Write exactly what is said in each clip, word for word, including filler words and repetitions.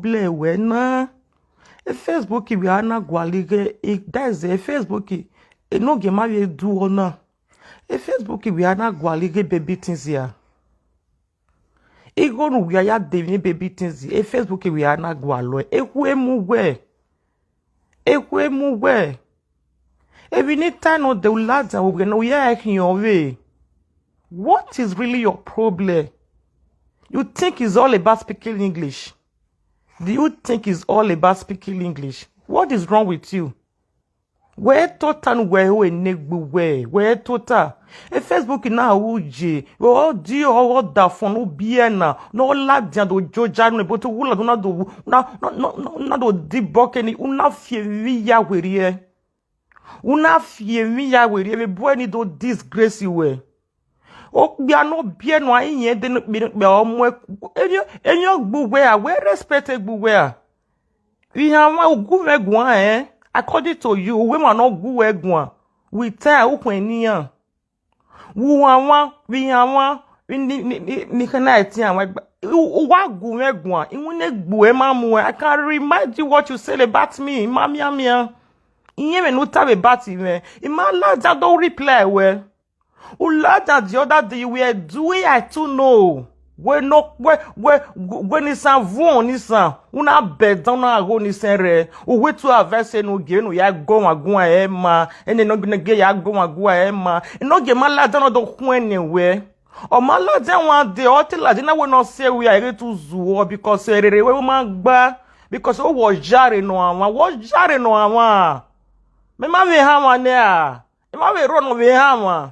Ble we na. E Facebook we ana gwali ge, e, that is e Facebook. E no ge ma we do ona. E Facebook we ana gwali ge baby things ya. Igonu we ya de ni baby things. E Facebook we ana gwalo. E kwe mu we. E kwe mu we. Ebi ni ta no de ulaza we no ya e hin ove. What is really your problem? You think it's all about speaking English? Do you think it's all about speaking English? What is wrong with you? We tota nu we ho enegbu we. We tota. E Facebook na uje. We o di o o da fon u bie na. No la dia do joja nu, but u la do na do na na na na do di boke ni una fie wi ya were e. Una fie wi ya were e, we boy ni do disgrace we. O gbia no bie no ayi yen de no pe pe omo e. Enyo enyo gbu we a, we respect e gbu we a. We ha wa ugu we gwan, eh. According to you, we ma no gu we gwan. We tell u kwen ni an. Wu wa wa, we ha wa, we ni ni ni ni kana ti an wa gba. U wa gu we gwan. Iwu ne gbu e ma mu e. I can remind you what you said about me. Ma mi a mi a. Iye me no tabe about me. I ma la da do reply we. Ulaja the other day, we are doing, I too know. We no we we we ni san vun ni san. Una be down na go ni sen re. U we to have say no ge no ya go wa go e ma. Ene no gbe ge ya go wa go e ma. E no ge ma la down do ku ene we. O ma la down wa de o ti la de na we no say we are to zuo because e rere we ma gba. Because o wo jare no awon, wo jare no awon. Me ma we ha wa ne a. E ma we ro no we ha wa.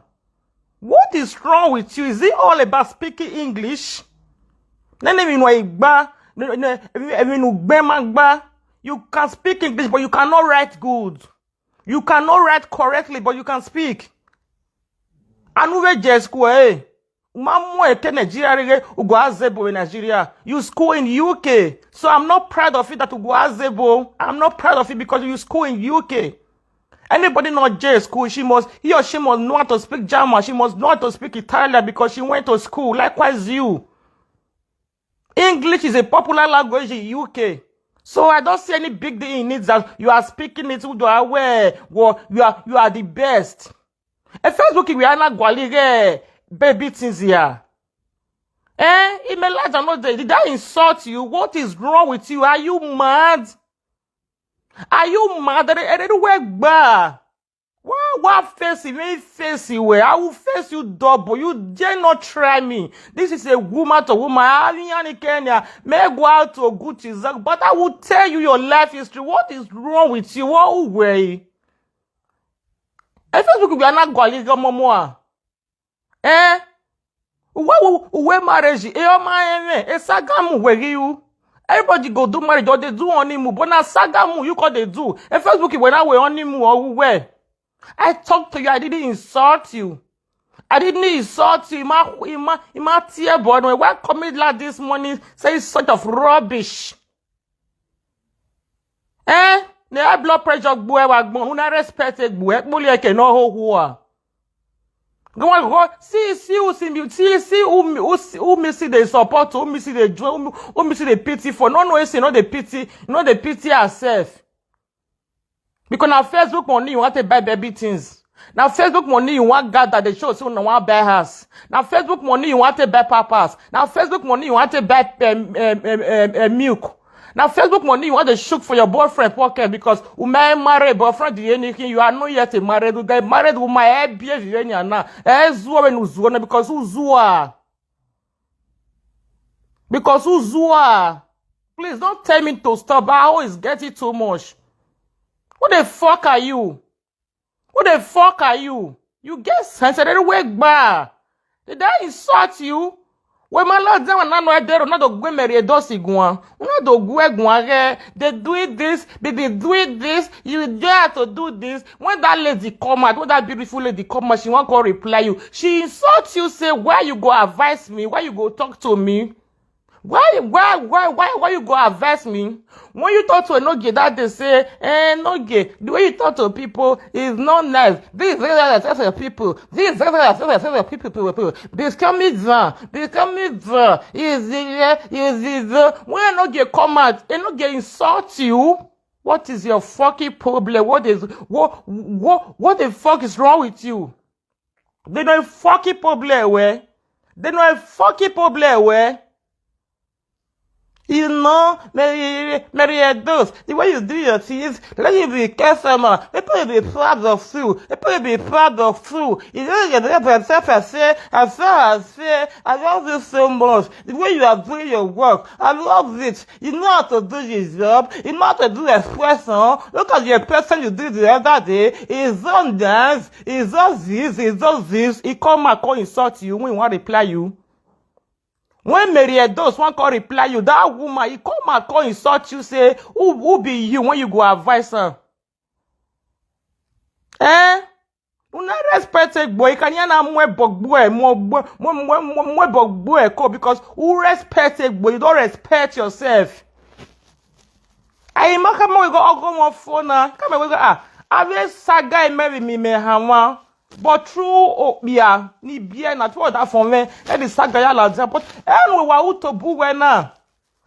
What is wrong with you? Is it all about speaking English? Nene mi no igba, ne ne mi no gbe ma gba. You can speak English, but you cannot write good. You cannot write correctly, but you can speak. Anu we je school, eh? Uma mo ete Nigeria rege, u go azebo in Nigeria. You school in U K. So I'm not proud of it that u go azebo. I'm not proud of it because you school in U K. Anybody not J school, she must, he or she must know how to speak German. She must know how to speak Italian because she went to school. Likewise, you. English is a popular language in U K. So I don't see any big deal in it that you are speaking it, you are aware, well, you are you are the best. E Facebook we ana gwali ge baby things here. Eh, Imelaja no dey. Did I insult you? What is wrong with you? Are you mad? Are you mad? Ere ere we gba. Wa wa face me face we. I will face you double. You dare not try me. This is a woman to woman. I mean, Kenya. Me go out to Gucci, but I will tell you your life history. What is wrong with you? What way? E Facebook we ana gwali ge momo a. Eh? Uwe uwe marriage e o ma eme e sagamu we gi you. Everybody go do marriage or they do honeymoon, but na sagamu you call they do. E Facebook we na we honeymoon or we. I talk to you, I didn't insult you. I didn't insult you. Ima ima ima tear boy no. Why come in like this morning say such of rubbish? Eh? Ne high blood pressure gbu e wa gbon, una respect e gbu e, poli e ke no ho hu a. Go on, go. See, see who see me, see, see who me, who, see- who me see the support, who me see the joy, who me, who me see the pity for. No, no, it's not the pity, not the pity herself. Because now Facebook money you want to buy baby things. Now Facebook money you want gather the show so no want buy house. Now Facebook money you want to buy pampers. Now Facebook money you want to buy um, um, um, um, um, milk. Now Facebook money you want to shook for your boyfriend pocket because you may marry boyfriend the anything you are not yet a married guy. Married woman eh behave you any na eh zuo when you zuo na because you zuo. Because you zuo. Please don't tell me to stop. I always get it too much. Who the fuck are you? Who the fuck are you? You get sense? I don't wake bar. Did I insult you? When my lord Zewa na no edero na do gwe meri edosi guan. Una do gwe guan re. They do it this, they, they do it this. You dare to do this. When that lady come out, when that beautiful lady come out, she won't go reply you. She insults you, say why you go advise me, why you go talk to me. Why, why, why, why, why you go advise me? When you talk to Enoge that day, say, eh, Enoge, the way you talk to people is not nice. This is the type of people. This is the type of people, people, people. Becoming down. Becoming down. Is the, is the, when Enoge come out, Enoge insult you. What is your fucking problem? What is, what, what, what the fuck is wrong with you? They no fucking problem, eh? They no fucking problem, eh? You know, Mary, Mary Edos, the way you do your things, let you be customer. People will be proud of you. People will be proud of you. You know, you know, yourself, I say, I say, I say, I love you so much. The way you are doing your work, I love it. You know how to do your job. You know how to do expression. Look at the expression you did the other day. It's so nice. It's just this. It's just this. He come and come insult you when he want reply you. When Mary Edos wan come reply you, that woman, he come and come insult you, say, who, who be you when you go advise her? Eh? Una respect egbo, you can hear na mwe bogbo e, mwe bogbo e ko, because who respect egbo, you don't respect yourself. I maka mo go ogo mo phone na, come we go, ah, ave saga e me mi me hawa. But through Okpia, ni bie na through that phone, eh, the saga ya la, but anyway, wa uto bu we na.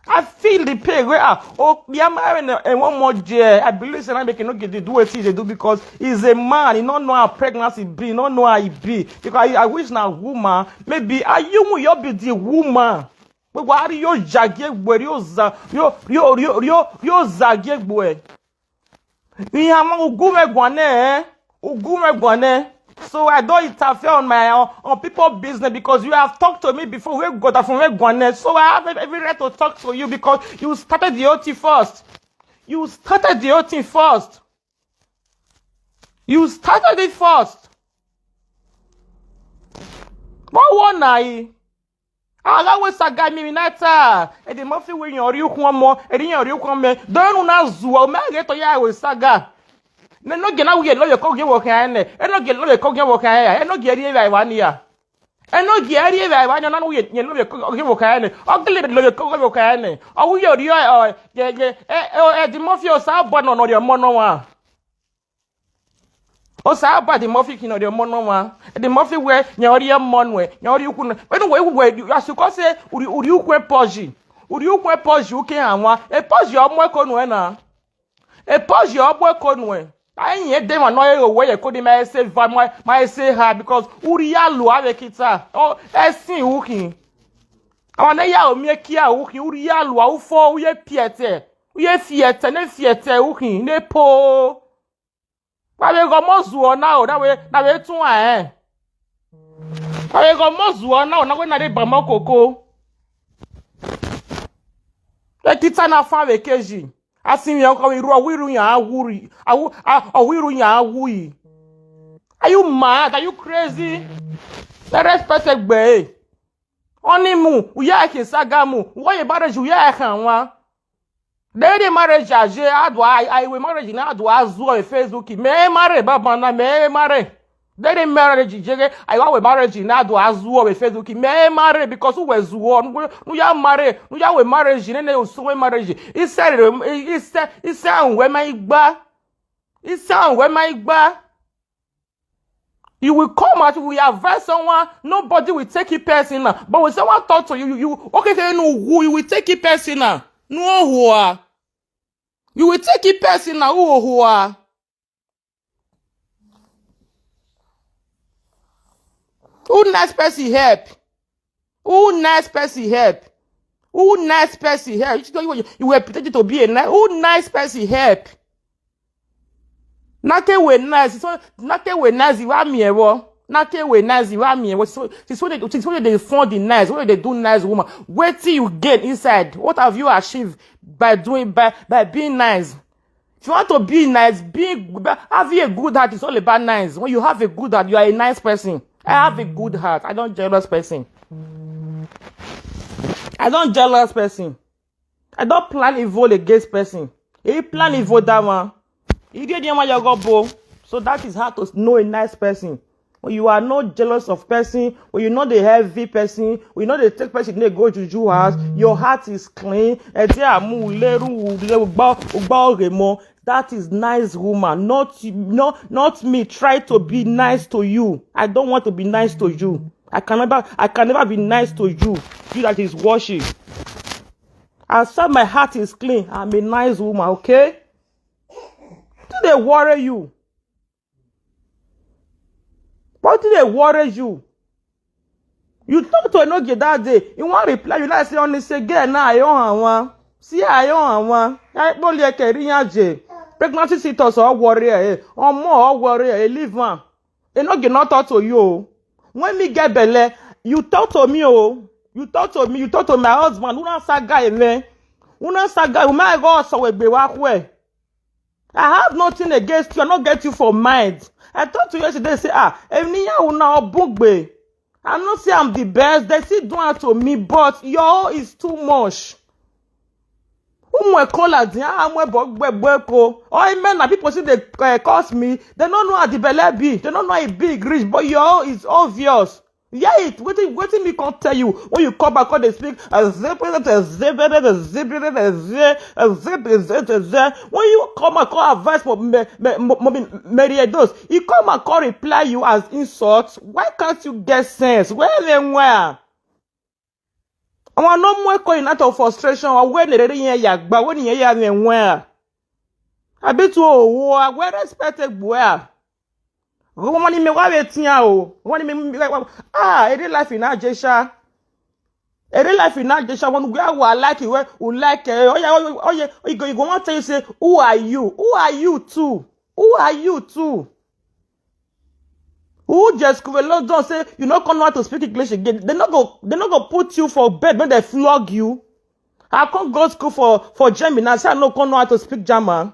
I feel the pain. Where, ah, oh, yeah, married and one more year. I believe say na make e no get to do what he dey do, because he's a man. He don't know how pregnancy be. He don't know how he be. Because I, I wish na woman. Maybe are you, you be the woman. But why are you jage where you za, you, you, you, you, you zage where? Ni hama ugume gwane, eh? Ugume gwane. So I don't interfere on my, on, on people business, because you have talked to me before. We got that from we gwane. So I have every right to talk to you because you started the whole thing first. You started the whole thing first. You started it first. What one I? Ala we saga mi mi na ta. E de mo fi we yan ori ukun omo, e de yan ori ukun me. Donu na zuo, me ge to ya we saga. Ne no ge na we lo ye ko ge wo kan ne. E no ge lo ye ko ge wo kan ya. E no ge ri e wa ni ya. E no ge ri e wa ni na no we ye lo ye ko ge wo kan ne. O ge le lo ye ko ge wo kan ne. O we yo ri o, ye, ye, e, e, e de mo fi o sa bo no no ri mo no wa. O sa ba the Murphy kin o the mono wa. The Murphy we nya ori e mon we, nya ori uku no. When we we as you call say uri uri uku e poji. Uri uku e poji uke anwa. E poji o mo ko no e na. E poji o mo ko no e. Ai ye de ma no e o we ye ko di ma e se va ma ma e se ha, because uri ya lu ave kita. O e sin ukin. Awa ne ya o mi e kia ukin, uri ya lu a u fo u ye piete. U ye fiete ne fiete ukin ne po. Wa we go mo zuo na o, na we, na we tun a, eh. Wa we go mo zuo na o, na we na de ba mo koko. E kita na fa we keji. Asin mi o ko iru o wiru yan awuri. Awu, a, o wiru yan awuyi. Are you mad? Are you crazy? Let respect egbe. Oni mu, uya kin saga mu. Wo ye marriage uya kan wa. Dede marriage aje adwa ai ai we marriage na adwa azuo e Facebook. Me marry baba na me marry. Dede marriage jege ai wa we marriage na adwa azuo e Facebook. Me marry because we zuo. Nu ya marry, nu ya we marriage ne ne o so we marriage. Ise re, ise, ise an we ma igba. Ise an we ma igba. You will come out, we advise someone, nobody will take it personal. But when someone talk to you, you, you okay, say no, who you will take it personal. No, who are you will take it personal. Who, who are who nice person help? Who nice person help? Who nice person help? You, you, you were pretending to be a nice. Who nice person help? Nake we nice. So nake we nice. Wa mi ewo. Nake we nice. Wa mi ewo. So this what they, this what they fund the nice. What they do nice woman. Wait till you get inside. What have you achieved by doing by by being nice? If you want to be nice, being having a good heart is all about nice. When you have a good heart, you are a nice person. I have a good heart. I don't jealous person. I don't jealous person. I don't plan evil against person. He plan evil that one. He did the one you go bo. So that is how to know a nice person. When you are not jealous of person, when you not the heavy person, when you not the take person they go juju house, your heart is clean. Ede amu leru ugba ugba oremo. That is nice woman, not not not me. Try to be nice to you. I don't want to be nice to you. I can never I can never be nice to you. You that is washing. As far my heart is clean, I'm a nice woman, okay? Do they worry you? What do they worry you? You talk to Enoge that day. He won't reply. You like say only say girl now I own one. See I own one. I don't like a real J. Pregnancy sitters or worry. Eh? Or more or worry. Eh? Leave one. Enoge not talk to you. Oh. When me get belle, you talk to me. Oh, you talk to me. You talk to my husband. Who not saga man? Who not saga? Who my God so we be walk where? I have nothing against you. I not get you for mind. I talked to you yesterday. Say ah, Eniya una obungbe. I not say I'm the best. They still do it to me, but your is too much. Umwe kola di amwe bogbeko. Oh, amen. Na people see they uh, curse me. They don't know how the belle be. They don't know how it big reach, but your is obvious. Yeah, it wetin wetin me come tell you when you come back come dey speak when you come and come advice for me me me me Mary Edos, he come and come reply you as insult. Why can't you get sense? Where they were? Àwọn no more calling out of frustration or when they ready here yagba when you hear them where. I bet you oh where respect where. Wọ́n ní mi wá wé tiẹ̀ o. Wọ́n ní mi ah èrè life in Ajesha. Èrè life in Ajesha. Wọ́n gbé àwọ̀ aláìkí wẹ́ ò láìkẹ́ ọ̀yà ọ̀yà ìgò ìgò wọ́n tell you say who are you? Who are you too? Who are you too? Who just school London say you no come know how to speak English again? They no go they no go put you for bed when they flog you. I can't go school for for Germany. I say I no come know how to speak German.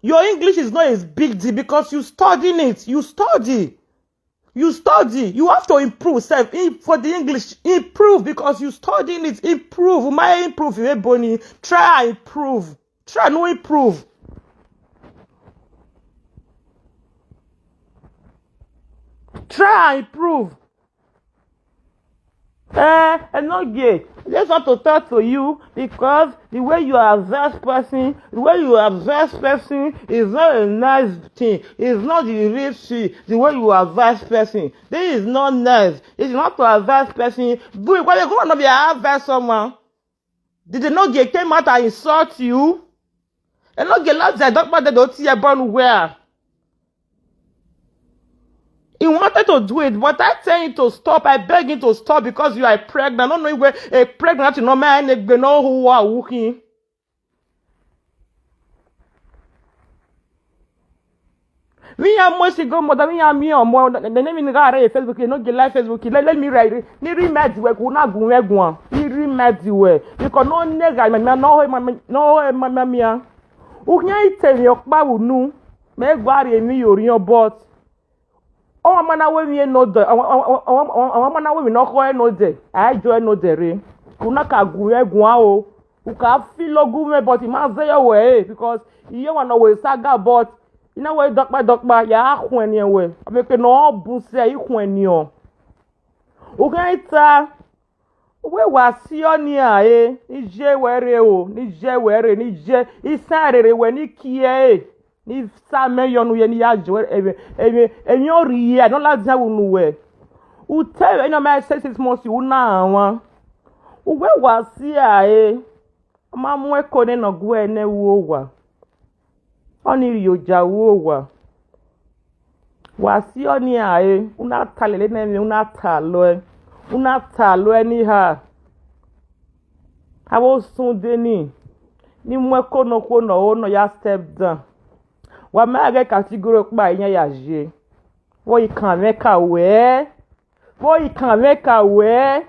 Your English is not a big deal because you studying it. You study. You study. You have to improve self for the English. Improve because you studying it. Improve. My improve. Boni. Try improve. Try no improve. Try improve. Eh, Enoge, I just want to talk to you because the way you are a vex person, the way you are a vex person is not a nice thing. It's not the real thing. The way you are a vex person, this is not nice. It's not to a vex person. Do it. Why you go and not be a vex someone? Did they not get came out and insult you? They not get lost their doctor that don't see a born where. He wanted to do it, but I tell him to stop. I beg him to stop because you are pregnant. I don't know where a pregnant you know man they know who are working. Mi ya mo si go mo da mi ya mi o mo ne ne mi ga re Facebook no ge live Facebook let, let me write ni ri med we ku na gun we gun ni ri med we because no ne ga me no he ma no he ma ma mi a u nya ite mi o pa u nu me gwa re mi yo ri o but o ma na we mi no de o ma na we mi no ko e no de a jo e no de re ku na ka gun we gun a o u ka fi lo gu me but ma ze yo we because iye wa no we saga but ina we dokpa dokpa ya ahun eni we abeke no bu se ihun eni o u ga ita we wa si o ni a e ni je we re o ni je we re ni je isa re re we ni ki e ni sa me yo nu ye ni ya je we e e e o ri e no la dia unu we u te we no me se six months u na wa u we wa si a e ma mu e ko ne no gu e ne wo wa oni ri o ja wo wa wa si oni a e una ta le le ne mi una ta lo e una ta lo e ni ha awo sun de ni ni mu e ko no ko no o no ya step down wa ma ge category pa iyan ya je wo ikan me ka we wo ikan me ka we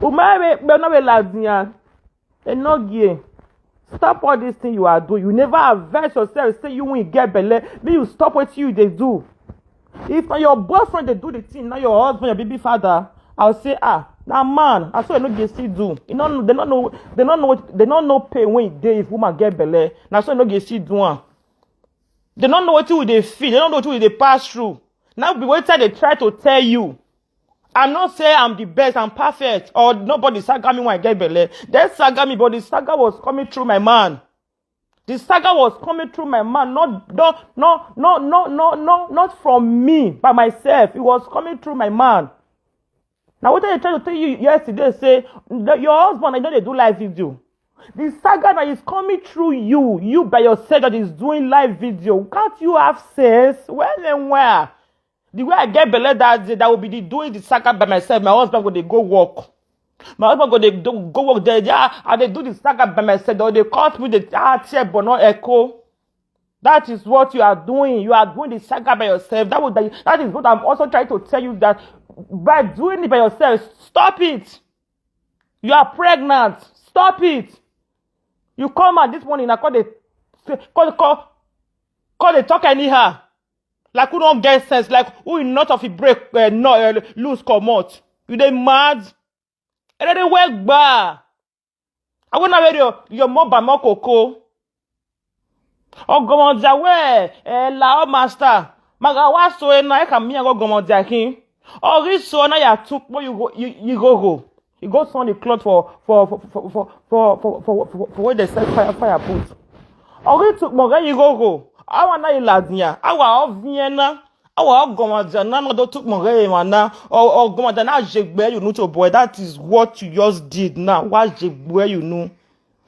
Umeme kpe no be ladia. Enogie. Stop all this thing you are doing. You never avenge yourself. Say you win get belle. Be you stop what you they do. If na your boyfriend they do the thing, now your husband, your baby father, I'll say ah, na man. I saw Enogie see do. You know they don't know they don't know what they don't know pain when they if woman get belle. Now so Enogie see do one. They don't know what you they feel. They don't know what you they pass through. Now be wetin I dey try to tell you. I no say I'm the best, I'm perfect, or nobody saga me when I get belle. Dem saga me, but the saga was coming through my man. The saga was coming through my man, not not not not not not not not from me by myself. It was coming through my man. Now what I try to tell you yesterday, say that your husband, I know they do live video. The saga that is coming through you, you by yourself that is doing live video. Can't you have sense? When and where? The way I get belle that day, that will be the doing the saga by myself. My husband go dey go work. My husband go dey do, go work there. Yeah, I dey do the saga by myself. Or they caught me the ah tear but not echo. That is what you are doing. You are doing the saga by yourself. That would that is what I'm also trying to tell you, that by doing it by yourself, stop it. You are pregnant. Stop it. You come out this morning and call the call call call the talk anyhow. Like who don't get sense. Like who in not of a break uh, no uh, lose comot. You dey mad? Erere we gba. I wanna wear your your mobile more cocoa. Ogomodia we eh lao master. Maga wa so e na e ka mi ogomodia kin. Ori so na ya tu po you go you, you go go. You go sun the cloth for for for for for for for for for, for, for where they set fire fire put. Ori tu mo ga you go go. Awa na iladinya. Awa oviena. Awa ogomodia na no do tu mo ga e ma na. O ogomodia na jegbe you know to boy. That is what you just did now. Wa jegbe you know.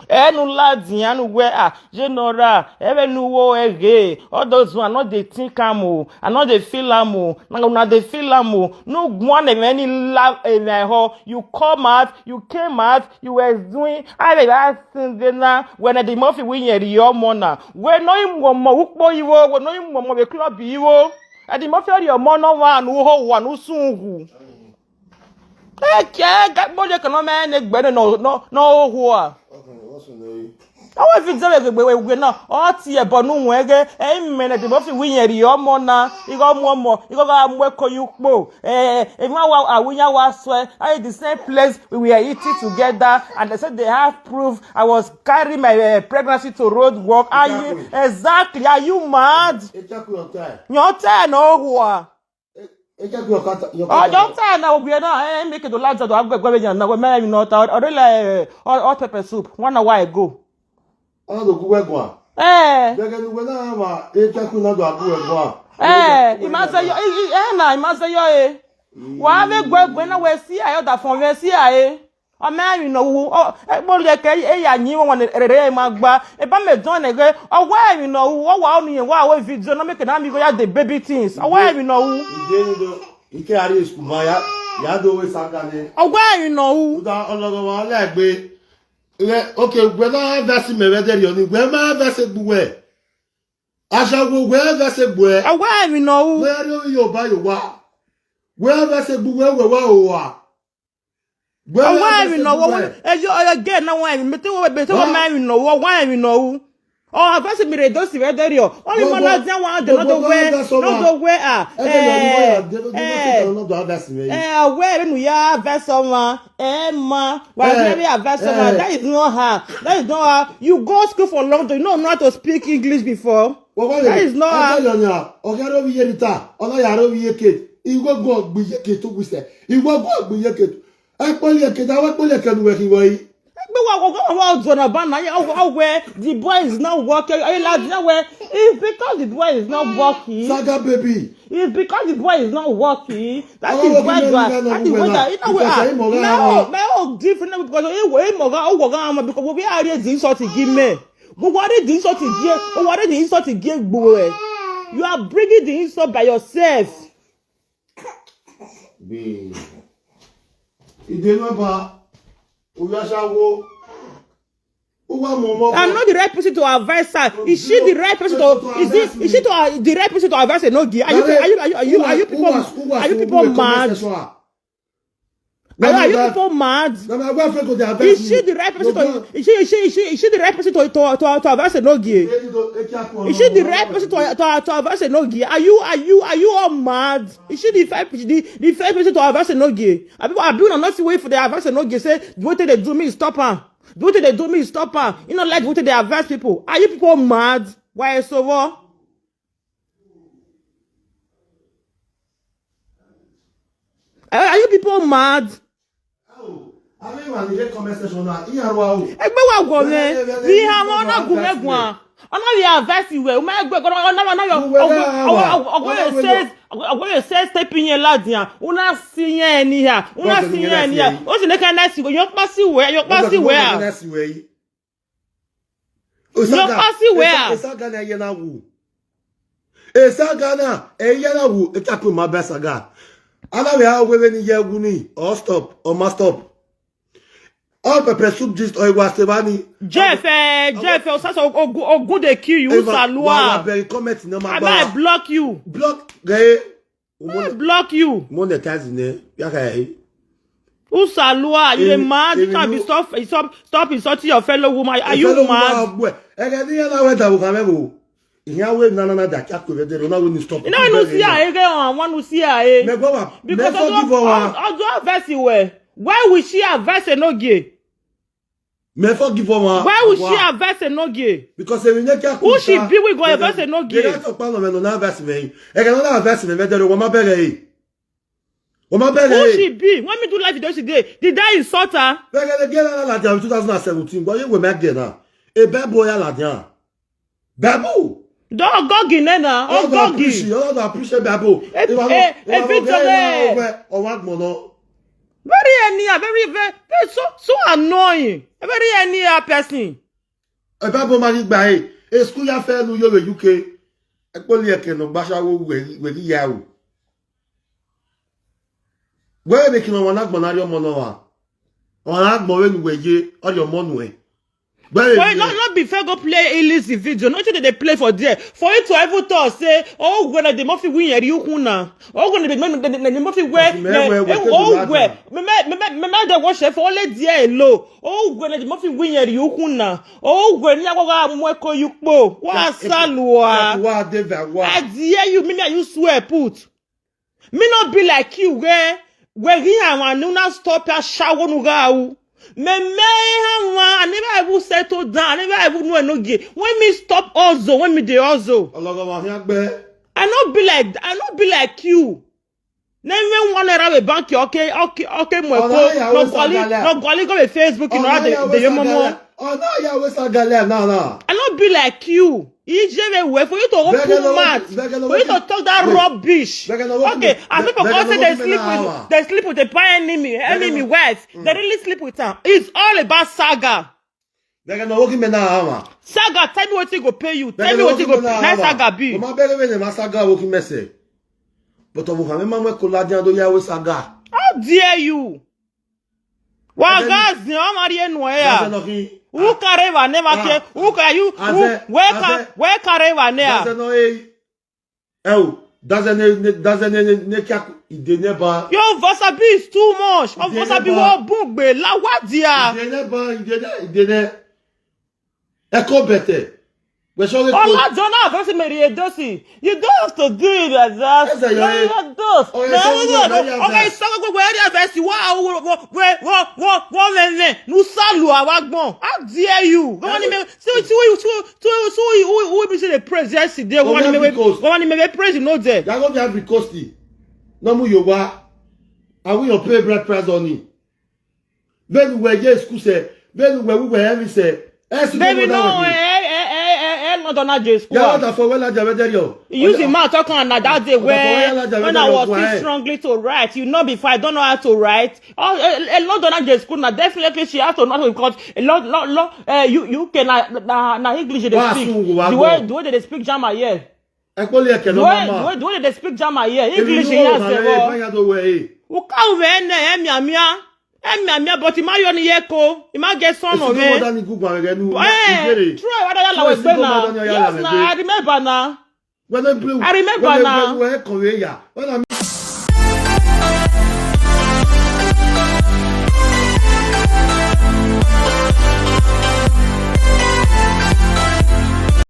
Enu ladinya nu we ah. Jenora, ebe nu wo ege. All those one, I no dey think am o. I no dey feel am o. Na una dey feel am o. No one of any love in my ho. You come out, you came out, you were doing. I be that thing dey na. When the Murphy win your your mona. We no him one more ukpo iwo. We no him one more club iwo. And the Murphy your mona one who ho one who soon who. Eke gakpole ke no me ne gbe no no no ho a. Awo fi dze we gbe we na o ti e bo nu we ge e me ne de bo fi wi yen ri omo na igo mu omo igo ga mu e ko yu po eh e ma wa awu nya wa so e the same place we were eating together and they said they have proof I was carrying my uh, pregnancy to road work. Are you exactly? Are you mad? Your time no ho a. Eke gwe okata, your ọjọ́ tá ẹ̀ náà obìnrin náà ẹ̀ ń mí kìdó lájọ tó àgbẹ̀ gbẹ́bẹ̀ yàn náà wọ́n mẹ́rin náà ta ọdún ilẹ̀ hot pepper soup one hour ago. Ọ̀nà tó kú wẹ́gùn à. Ẹ̀. Gẹ́gẹ́ ni wẹ́n náà wà eke kú náà tó àbú wẹ́gùn à. Ẹ̀ ìmọ̀sẹ̀yọ ẹ̀ náà ìmọ̀sẹ̀yọ ẹ̀. Wà á fẹ́ gbọ́ ẹgbẹ́ náà wẹ̀ sí àyọ̀dà fún ọ̀rẹ́ sí àyè. Ọmọ ẹ̀rìn náà wù ọ́ ẹgbẹ́ olùyẹ̀kẹ́ ẹ̀yà yín wọn rẹ̀rẹ̀ ẹ̀ máa gba ẹ̀ bá mi dán ẹ̀ gẹ́ ọwọ́ ẹ̀rìn náà wù ọwọ́ ọ̀nù yẹn wà á wọ fídíò náà mẹ́kẹ̀ náà mi kò yá the baby things ọwọ́ ẹ̀rìn náà wù. Ìdí ẹni lọ ike àrí èsùkù máa yá yá dó owó ìsáká ni. Ọwọ́ ẹ̀rìn náà wù. Kúta ọlọ́dọ̀ wa ọlẹ́gbẹ́ ilẹ̀ òkè ògbẹ́ náà fẹ́ sí mẹ́rẹ́ dẹ́rì ọ̀nì ìgbẹ́ máa fẹ́ ṣe gbogbo ẹ̀. Aṣọ gbogbo ẹ̀ fẹ́ ṣe gbogbo ẹ̀. Ọwọ́ ẹ̀rìn náà wù. Wẹ́ẹ́ rí orí Yorùbá Yorùbá wẹ́ẹ́ fẹ́ ṣe gbogbo ẹ̀ wẹ̀wẹ́ òwà. Ọwọ́ ẹ̀rìn náà wọ́n ẹjọ́ ọyọ gẹ́ẹ̀ náà wọ́n ẹ̀rìn mẹ́tẹ́ wọ́n bẹ̀rẹ̀ tẹ́ wọ́n máa ẹ̀rìn náà wọ́n wọ́n ẹ̀rìn náà wọ́n. Ọ̀ àfẹ́sì mi rè dó sí rẹ́ dẹ́rì ọ̀ wọ́n ní mọ́ náà jẹ́ wọn àjọ náà tó wẹ́ náà tó wẹ́ à ẹ̀ ẹ̀ ẹ̀ ọ̀wẹ́ ẹ̀rìn nù yá fẹ́ sọ wọn ẹ̀ mọ́ wà á fẹ́ rí àfẹ́ sọ wọn that is not her that is not her you go school for London you no know how to speak English before that is not her. Ọ̀gá rẹ̀ wíyé rita ọ̀nà yàrá wíyé kate ìwé gbọ́ gbìyé kate tó gbèsè ìwé gbọ́ gbìyé kate. Ekpoli ekeda we kpoli ekenu we kiwo yi. Egbe wa go go wa ojo na ba na ye owe the boy is not working. Are you loud now where it's because the boy is not working. Saga baby. It's because the boy is not working. That is why you are that is why that you know we are now me o different because e wo e mo ga o wo ga ma because we are ready insult give me. We were ready insult give. We were ready insult give gbo. You are bringing the insult by yourself. Bíi ìdè mẹ́ba orí aṣáwó ó wà mọ́ ọmọ. I'm not the right person to advise her. Is she the right person to is it is she to uh, the right person to advise Enogie? Are you are you are you are you are you people are you people mad? Are you, are you people mad? Is she the right person to is she is she is she is she the right person to to to, to advise Enogie? Is she the right person to to, to advise Enogie? Are you are you are you all mad? Is she the first the, the first person to advise Enogie? Abi abi una not wait for the advice Enogie say the way they do me stop am. The way they do me stop am. You know like the way they advise people. Are you people mad? Why so what? Are, are you people mad? Egbe wa gome, we have on a gume gwa. Ona we have verse we, we have gwa, ona we na yo. Ogo says, ogo says step in here ladian. Una si ye ni ha, una si ye ni ha. O si ne ka na si go, yo pa si we, yo pa si we. Yo pa si we. Esaga na ye na wu. Esaga na eye na wu. Eka ku ma be saga. Ana we ha we ni ye wu ni. Or stop, or ma stop. All pepper soup gist or iwa sevani. Jeff, eh, Jeff, o sa so ogun dey kill you, Salua. Very comment no ma. I block you. Block gay. I block you. Monetize ne. Ya ka yi. Usalua, you dey mad? You can be stop, stop, stop insulting your fellow woman. Are you mad? Ege ni ya na we da bu ka me bu. Ihe a we na na na da kya ko ve de na we ni stop. You know, no see a ege on one no see a e. Me go wa. Because ojo verse we. Why we share verse no gay? Me forgive her. Why we share verse no gay? Because we no care. Who she be we go verse no gay? They got to follow me no na verse me. E ga na verse me me de wo ma bere e. Wo ma bere e. Who she be? When me do live video today, did I insult her? Bere le gera la la two thousand seventeen. Go ye we me gera. E be boy la dia. Babu. Don ogogi nena, ogogi. All go appreciate, all go appreciate Babu. E, e, e, video dey. Owa gbono. Very anyhow, very, very, very so, so annoying. A very anyhow person. E Babu ma ni gba e. E school ya fe nu yo we U K. E poli e ke no gbasa wo we, we ya o. We be kino wa na gbona ri omo no wa. Wa na gbo we nu we ye, ori omo nu e. Well, not, not before go play Illy's video. Not that they play for there. For you to even talk, say, oh, when the Murphy win, you kuna. Oh, when the Murphy where, oh, where, me, me, me, me, me, the watch for only there low. Oh, when the Murphy win, you kuna. Oh, when you go, I'm work you po. Wa salua. Wa de va wa. I dare you, me, me, you swear, put. Me no be like you, where, where he and one no stop a shower no go. Me, me, I never even settle down. I never even know no gay. When me stop also, when me dey also. Ologo wa fi agbe. I no be like, I no be like you. Then when one era we bank, okay, okay, okay, mo ko. No goli, no goli go be Facebook, you know, the, the yomo. Oh no, yeah, we sagale, no, no. I no be like you. Ije me we for you to open mouth, for you to talk that rubbish. Okay, as people come say they sleep with, they sleep with the pie enemy, enemy wife. They really sleep with her. It's all about saga. Bege no woki me na ama. Saga, tell me what you go pay you. Tell me what you go pay. Nice saga be. Mama bege me na saga woki me say. But obu kame mama ko la dia do ya we saga. How dare you? Wagazi, how are you? Who carry va never care? Who can you? Where can, where carry va never? Oh, doesn't ne, doesn't ne, ne kya ide ne ba. Your wasabi is too much. Of wasabi wo bugbe la wadia. Ide ne ba, ide ne, ide ne. Eko bete. We so le ko. Ola Jonah versus Mary Edosi. You don't have to do it like that. Yes, I know. You don't. Oh, yes, I know. Okay, so go go area versus wa wo wo wo wo wo wo le le. Nu salu awa gbon. How dare you? Go on me. So so so so so who who be say the praise yesterday? Go on me. Go on me praise no there. Ya go be Ivory Coast. No mu yo wa. Are we your pay bread price on it? Benu we ye school se, benu we we we every se. Baby, no, eh, eh, eh, eh, eh, not on that day school. Yeah, that for when I did yo. You use the mouth talk on that day when, when I was still strongly to write. You know, before I don't know how to write. Oh, a lot on that day school now. Definitely, she has to know because a lot, lot, lot. Uh, you, you can na na na English they speak. The way, the way they speak German, yeah. Ekpoli eke no mama. The way they speak German here, English here, say, well, uka uve ene, eh, mia, mia. Eh, mia, mia, but ima yo ni yeko. Ima get son of me. Eh, true, what are you like? Yes, na, I remember na. When I remember na. When I